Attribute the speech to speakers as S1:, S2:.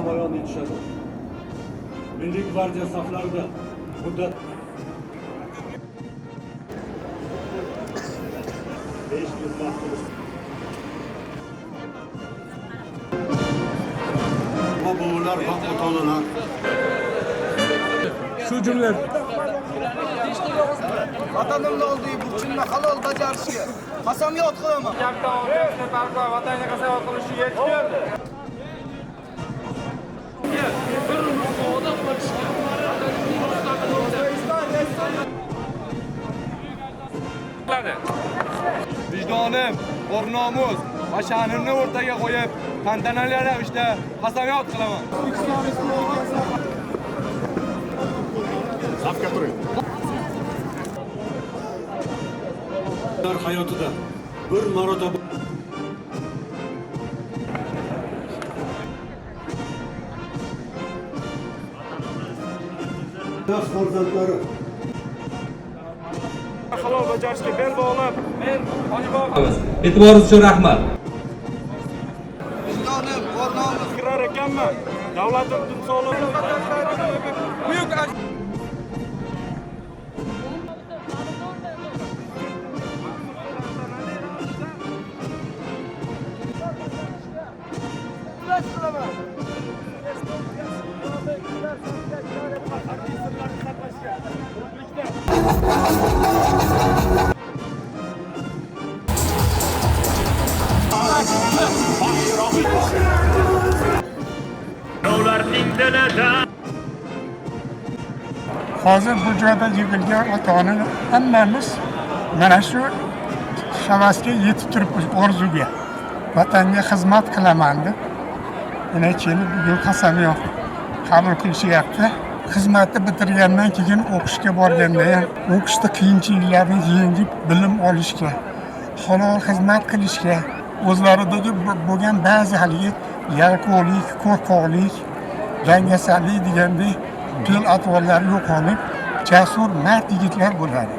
S1: Namoyon etishadi. Milliy gvardiya saflarida muddat 5 yil maxsus bobolar va ota-onalar
S2: Shu jumla
S3: Vatanimni oldiga burchimni halol bajarishga qasamyod qilaman.
S4: Vatanga qasamyod qilishga yetib keldi.
S5: Vijdonim, or-nomus va sha'nimni o'rtaga qo'yib, tantanali ravishda qasamyod qilaman.
S1: Safga turing. Hayotida bir marotaba farzandlari
S4: Halol bajarishga bel bog'lab, men Hojibob
S2: E'tiboringiz uchun rahmat.
S3: Vijdonim, or-nomus
S4: kirar ekanman. Davlatim timsoli buyuk
S6: Hozir bu joyda yig'ilgan ota-ona hammamiz mana shu havasga yetib turibmiz, orzuga. Vatanga xizmat qilaman deb. Mana kelib bugun qasamyod qabul qilishyapti. Xizmatni bitirgandan keyin o'qishga borganda ham o'qishda qiyinchiliklarni yengib bilim olishga, halol xizmat qilishga, o'zlaridagi bo'lgan ba'zi haligi yalqovlik, qo'rqoqlik, dangasalik degandek fe'l atvorlar yo'qolib, jasur, mard yigitlar bo'ladi.